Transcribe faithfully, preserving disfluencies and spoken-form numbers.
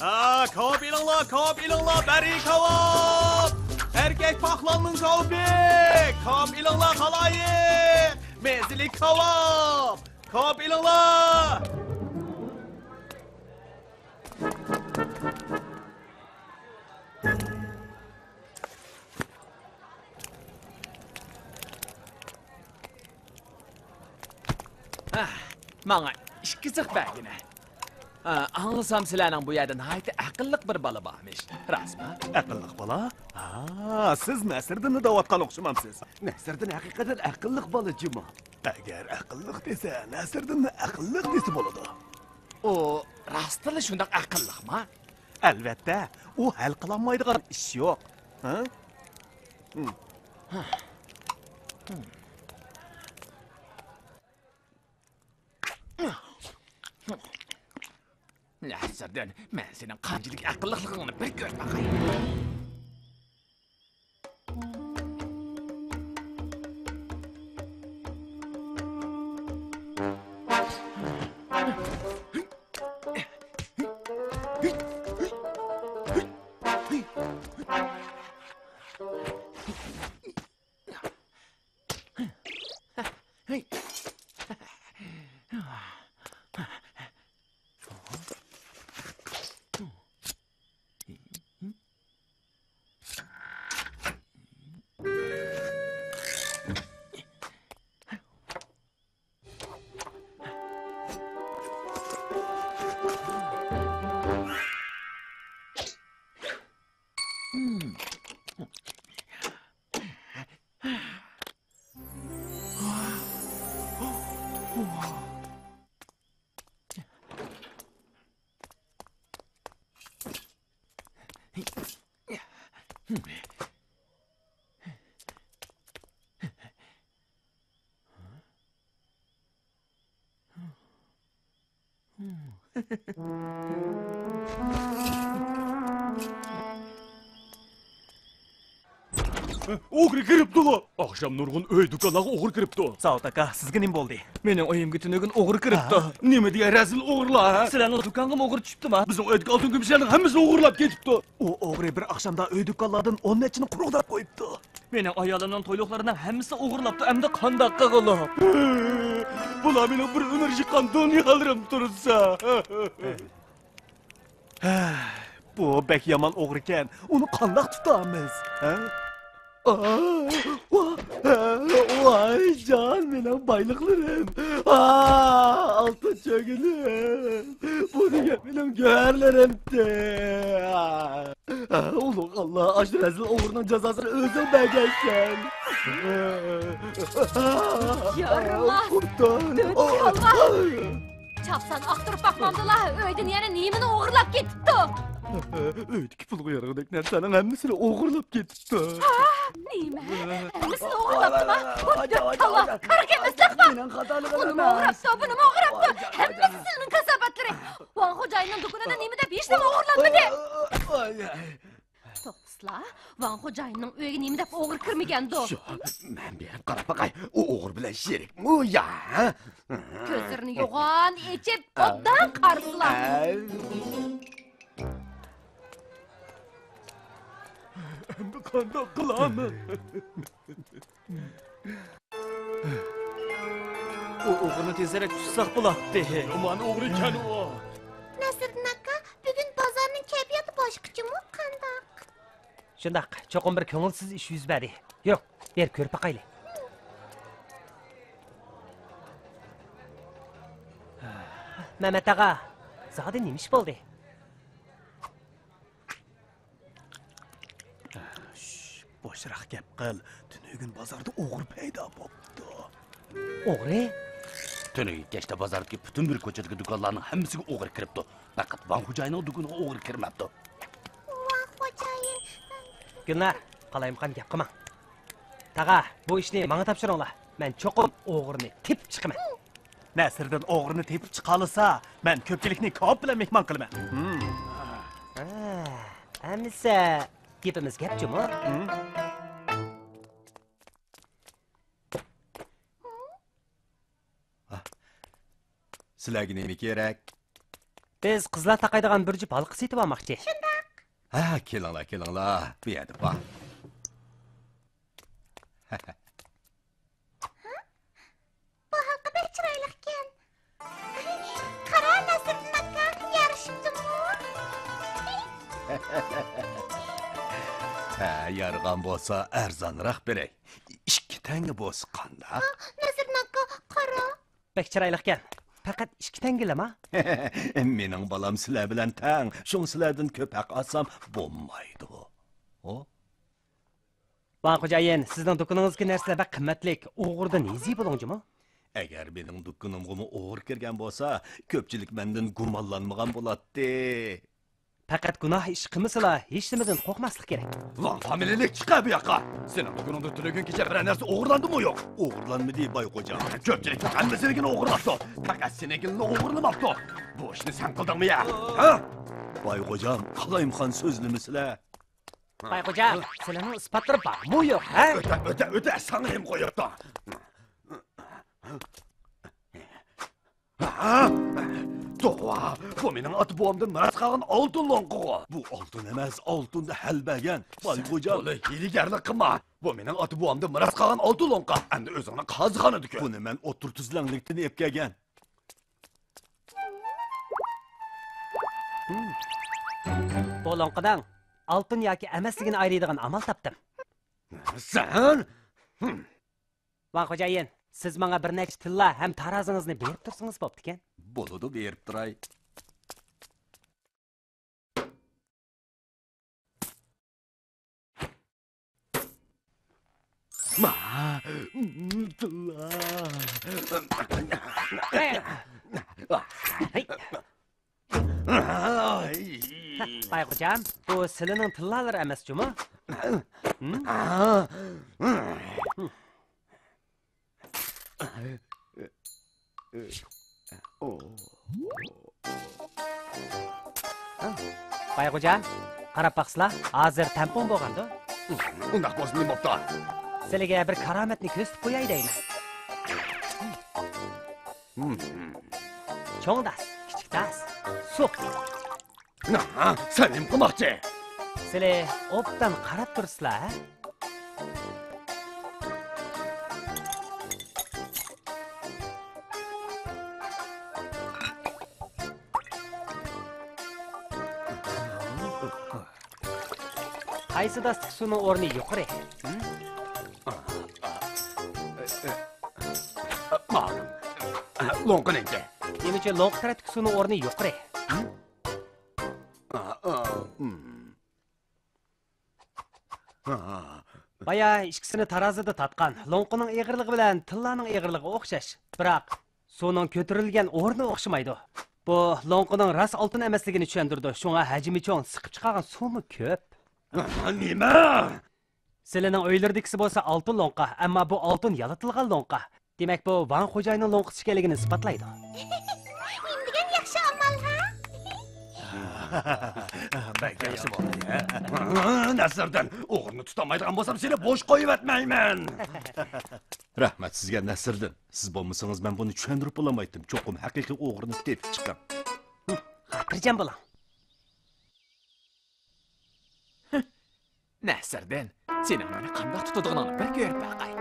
ھە، كاۋاپ ئېلىڭلار، كاۋاپ ئېلىڭلار، بەررى كاۋاپ! ئەركەك پاقلاننىڭ كاۋىپى! كاۋاپ ئېلىڭلار، خالايىق! مەززىلىك كاۋاپ! كاۋاپ ئېلىڭلار! ئاھ، ماڭا ئىككى زىق بەرگىنە. ئا، ئاڭلىسام، سىلەرنىڭ بۇ يەردە ناھايىتى ئەقىللىق بىر بالا بارمىش. راستمۇ؟ ئەقىللىق بالا؟ ھا، سىز نەسىردىننى دەۋاتقان ئوخشىمامسىز؟ نەسىردىن ھەقىقەتەن ئەقىللىق بالا جۇمۇ. ئەگەر ئەقىللىق دېسە، نەسىردىنمۇ ئەقىللىق دېسە بولىدۇ. ئۇ راستلا شۇنداق ئەقىللىقما؟ ئەلۋەتتە، ئۇ ھەل قىلالمايدىغان ئىش يوق. ھە؟ ھىم. نەسىردىن، مەن سېنىڭ قانچىلىك ئەقىللىقلىقىڭنى بىر كۆرۈپ باقاي. ئوغرى كىرىپتۇ! ئاخشام نۇرغۇن ئۆي دۇكانلارغا ئوغرى كىرىپتۇ. ساۋۇت ئاكا، سىزگە نېمە بولدى؟ مېنىڭ ئۆيۈمگە تۈنۈگۈن ئوغرى كىرىپتۇ. ھە؟ نېمە دېگەن رەزىل ئوغرىلار، ھە؟ سىلەرنىڭ دۇكانغىمۇ ئوغرى چۈشۈپتۇما؟ بىزنىڭ ئۆيدىكى ئالتۇن كۈمۈشلەرنىڭ ھەممىسىنى ئوغرىلاپ كېتىپتۇ. ئۇ ئوغرى بىر ئاخشامدا ئۆي دۇكانلاردىن ئون نەچچىنى قۇرۇقداپ قويۇپتۇ. مېنىڭ ئايالىمنىڭ تويلۇقلىرىنىڭ ھەممىسىنى ئوغرىلاپتۇ، ئەمدى قانداق قىلغۇلۇق؟ بۇلار مېنىڭ بىر ئۆمۈر يىغقان دۇنيالىرىم تۇرسا. ھە، بۇ بەك يامان ئوغرىكەن. ئۇنى قانداق تۇتامىز؟ ھە؟ ئا، ۋا، ۋاي جان، مېنىڭ بايلىقلىرىم. ئا، ئالتۇن چۆگۈنۈم. بۇ دېگەن مېنىڭ گۆھەرلىرىمتى. ئا، ئۇلۇغ ئاللا، ئاشۇ رەزىل ئوغرىنىڭ جازاسىنى ئۆزۈڭ بەرگەنسەن. يارىماس! قۇپتان. دۆت كاللا! چاپسان ئاختۇرۇپ باقمامدىلا، ئۆيدىن يەنە نېمىنى ئوغرىلاپ كېتىپتۇ؟ ئۆيدىكى پۇلغا يارىغۇدەك نەرسىلەرنىڭ ھەممىسىنى ئوغرىلاپ كېتىپتۇ. ھا؟ نېمە؟ ھەممىسىنى ئوغرىلاپتىما؟ بۇ دۆت كاللا! قارىغۇ ئەمەسلىكما؟ ئۇنىمۇ ئوغرىلاپتۇ، بۇنىمۇ ئوغرىلاپتۇ. ھەممىسى سىلىنىڭ كاساپەتلىرى. ۋاڭ خوجايىننىڭ دۇكىنىدا نېمە دەپ ھېچنېمە ئوغرىلانمىدى؟ توختىسىلا، ۋاڭ خوجايىننىڭ ئۆيىگە نېمە دەپ ئوغرى كىرمىگەندۇ؟ شۇ، مەن بىر قاراپ باقاي، ئۇ ئوغرى بىلەن شېرىكمۇ يا؟ كۆزلىرىنى يوغان ئېچىپ، ئوبدان قارىسىلا. ئەمدى قانداق قىلامەن؟ ئۇ ئوغرىنى تېزرەك تۇتساق بولاتتى. يامان ئوغرىكەن ئۇ. نەسىردىن ئاكا، بۈگۈن بازارنىڭ كەيپىياتى باشقىچىمۇ قانداق؟ شۇنداق، چوقۇم بىر كۆڭۈلسىز ئىش يۈز بەردى. يۈرۈڭ، بېرىپ كۆرۈپ باقايلى. مەمەت ئاغا، زادى نېمە ئىش بولدى؟ شش، بوشراق گەپ قىل. تۈنۈگۈن بازاردا ئوغرى پەيدا بوپتۇ. ئوغرى؟ تۈنۈگۈن كەچتە بازاردىكى پۈتۈن بىر كوچىدىكى دۇكانلارنىڭ ھەممىسىگە ئوغرى كىرىپتۇ. پەقەت ۋاڭ خوجايىننىڭ دۇكىنىغا ئوغرى كىرمەپتۇ. ۋاڭ خوجايىن. گۈلنار، قالايمىقان گەپ قىلماڭ. تاغا، بۇ ئىشنى ماڭا تاپشۇرۇڭلار. مەن چوقۇم ئوغرىنى تېپىپ چىقىمەن. نەسىردىن ئوغرىنى تېپىپ چىقالىسا، مەن كۆپچىلىكنى كاۋاپ بىلەن مېھمان قىلىمەن. ھە، ئەمىسە گېپىمىز گەپ جۇمۇ. سىلەرگە نېمە كېرەك؟ بىز قىزلار تاقايدىغان بىر جۈپ ھالقا سېتىپ ئالماقچى. شۇنداق. ھە، كېلىڭلار، كېلىڭلار، بۇ يەردە بار. بۇ ھالقا بەك چىرايلىقكەن. قارا، نەسىردىن ئاكا، يارىشىپتۇمۇ؟ ھە، يارىغان بولسا ئەرزانراق بېرەي. ئىككى تەڭگە بولسا قانداق؟ نەسىردىن ئاكا، قارا. بەك چىرايلىقكەن. پەقەت ئىككى تەڭگىلىما؟ مېنىڭ بالام سىلەر بىلەن تەڭ، شۇڭا سىلەردىن كۆپ ھەق ئالسام بولمايدۇ. ھو؟ ۋاڭ خوجايىن، سىزنىڭ دۇكىنىڭىزدىكى نەرسىلەر بەك قىممەتلىك، ئوغرىدىن يېزىپ بولۇڭ جۇمۇ. ئەگەر مېنىڭ دۇكىنىمغىمۇ ئوغرى كىرگەن بولسا، كۆپچىلىك مەندىن گۇمانلانمىغان بولاتتى. پەقەت گۇناھ ئىش قىلمىسىلا، ھېچنېمىدىن قورقماسلىق كېرەك. ۋاڭ فامىلىيىلىك، چىق بۇ ياققا! سېنىڭ دۇكىنىڭدا تۈنۈگۈن كېچە بىرەر نەرسە ئوغرىلاندىمۇ يوق؟ ئوغرىلاندى، باي خوجام. كۆپچىلىكنىڭ ھەممىسىنىڭكىنى ئوغرىلاپتۇ. پەقەت سېنىڭكىنىلا ئوغرىلىماپتۇ. بۇ ئىشنى سەن قىلدىڭمۇ يا؟ ھە؟ باي خوجام، قالايمىقان سۆزلىمىسىلە. باي خوجام، سىلەرنىڭ ئىسپاتلىرى بارمۇ يوق، ھە؟ ئۆتە، ئۆتە، ئۆتە، ساڭا نېمە قويۇپتۇ؟ ھە؟ توۋا، بۇ مېنىڭ ئاتا بوۋامدىن مىراس قالغان ئالتۇن لوڭقىغۇ. بۇ ئالتۇن ئەمەس، ئالتۇندا ھەل بەرگەن. باي خوجام. تولا ھىيلىگەرلىك قىلما. بۇ مېنىڭ ئاتا بوۋامدىن مىراس قالغان ئالتۇن لوڭقا. ئەمدى ئۆزۈڭنىڭ قازىخانىدا كۆر. بۇنى مەن ئوتتۇرا تۈزلەڭلىكتىن ئېلىپ كەلگەن. بۇ لوڭقىنىڭ ئالتۇن ياكى ئەمەسلىكىنى ئايرىيدىغان ئامال تاپتىم. سەن؟ ۋاڭ خوجايىن، سىز ماڭا بىر نەچچە تىللا ھەم تارازىڭىزنى بېرىپ تۇرسىڭىز بوپتىكەن. بولىدۇ، بېرىپ تۇراي. ما، تىللا. باي خوجام، بۇ سىلىنىڭ تىللالىرى ئەمەس جۇمۇ؟ باي خوجام، قاراپ باقسىلا، ھازىر تەڭپۇڭ بولغاندۇ؟ ئۇنداق بولسا نېمە بوپتۇ؟ سىلىگە بىر كارامەتنى كۆرسىتىپ قوياي دەيمەن. چوڭ داس، كىچىك داس، سۇ. نا، سەن نېمە قىلماقچى؟ سىلى ئوبدان قاراپ تۇرسىلا، ھە؟ قايسى داستىكى سۇنىڭ ئورنى يۇقىرى؟ لوڭقىنىڭكى. نېمە ئۈچۈن لوڭقا تەرەپتىكى سۇنىڭ ئورنى يۇقىرى؟ بايا ئىككىسىنى تارازىدا تارتقان. لوڭقىنىڭ ئېغىرلىقى بىلەن تىللانىڭ ئېغىرلىقى ئوخشاش. بىراق، سۇنىڭ كۆتۈرۈلگەن ئورنى ئوخشىمايدۇ. بۇ لوڭقىنىڭ راست ئالتۇن ئەمەسلىكىنى چۈشەندۈرىدۇ، شۇڭا ھەجمى چوڭ، سىقىپ چىقارغان سۇمۇ كۆپ. نېمە؟ سىلىنىڭ ئۆيلىرىدىكىسى بولسا ئالتۇن لوڭقا، ئەمما بۇ ئالتۇن يالىتىلغان لوڭقا. دېمەك، بۇ ۋاڭ خوجاينىڭ لوڭقىسى ئىكەنلىكىنى ئىسپاتلايدۇ. نېمە دېگەن ياخشى ئامال، ھە؟ بەك ياخشى بولدى. نەسىردىن، ئوغرىنى تۇتالمايدىغان بولسام، سېنى بوش قويۇۋەتمەيمەن. رەھمەت سىزگە، نەسىردىن. سىز بولمىسىڭىز، مەن بۇنى چۈشەندۈرۈپ بولالمايتتىم. چوقۇم ھەقىقىي ئوغرىنى تېپىپ چىقىڭ. خاتىرجەم بولۇڭ. نەسىردىن، سېنىڭ مېنى قانداق تۇتىدىغىنىڭنى بىر كۆرۈپ باقاي.